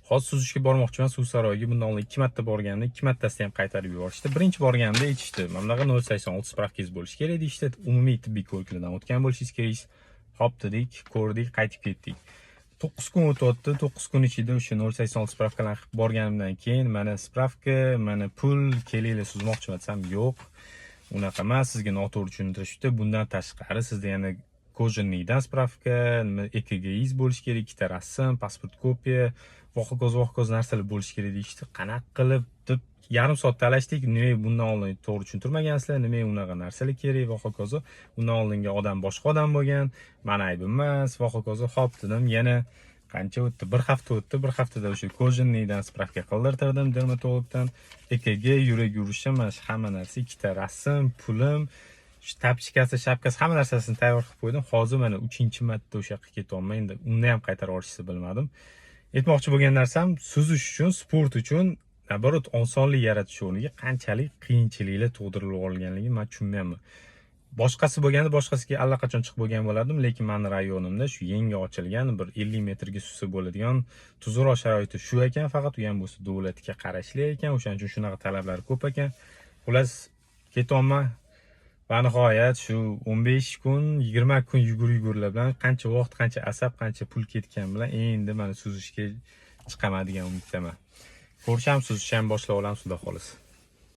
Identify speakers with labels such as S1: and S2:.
S1: Hozir suzishga bormoqchiman suv saroyiga. Bundan oldin ikki marta borganimda ikki martasida ham qaytarib yuborishdi. Birinchi borganimda aytishdi, mana bunaqa 0,86 spravkangiz bo'lishi kerak deyishdi. Umumiy tibbiy ko'riklardan o'tgan bo'lishingiz kerak. Hop dedik, ko'rdik, qaytib ketdik. 9 kun o'tyapti. 9 kun ichida o'sha 0,86 spravkalarni qilib borganimdan keyin mana spravka, mana pul, kelinglar suzmoqchiman desam, yo'q. Unaqa emas, sizga noto'g'ri tushuntirishibdi. Bundan tashqari sizda yana кожаный dan spravka, nima EKGingiz bo'lishi kerak, ikkita rasm, pasport kopiya, va hokazo va hokazo narsalar bo'lishi kerak deyishdi. Qanaqa qilib deb yarim soat talashdik. Nimaga bundan oldin to'g'ri tushuntirmagansizlar, nimaga unaqa narsalar kerak va hokazo. Undan oldingi odam boshqa odam bo'lgan, mani aybim emas va hokazo. Hop dedim, yana qancha o'tdi? Bir hafta o'tdi. Bir haftada o'sha кожаный dan spravka qildirtirdim dermatologdan. EKG, yurak yurishi, mana shu hamma narsa, ikkita rasm, pulim, shu тапочка si, shapkasi, hamma narsasini tayyor qilib qo'ydim. Hozir mana uchinchi marta o'sha yoqqa ketyapman. Endi uni ham qaytarib olishsa bilmadim. Aytmoqchi bo'lgan narsam, suzish uchun, sport uchun наоборот osonlik yaratish o'rniga qanchalik qiyinchiliklar tug'dirilib olganligini man tushunmayapman. Boshqasi bo'lganda boshqasiga allaqachon chiqib bo'lgan bo'lardim, lekin mani rayonimda shu yangi ochilgan bir 50 metrga suzsa bo'ladigan tuzukroq sharoiti shu ekan faqat, u ham bo'lsa davlatga qarashli ekan, o'shaning uchun shunaqa talablar ko'p ekan. Xullas, ketyapman. Va nihoyat shu 15 kun, 20 kun yugur yugurlar bilan qancha vaqt, qancha asab, qancha pul ketgan bilan endi mana suzishga chiqaman degan umiddaman. Ko'rishamiz, suzishni ham boshlab olamiz, xudo xohlasa.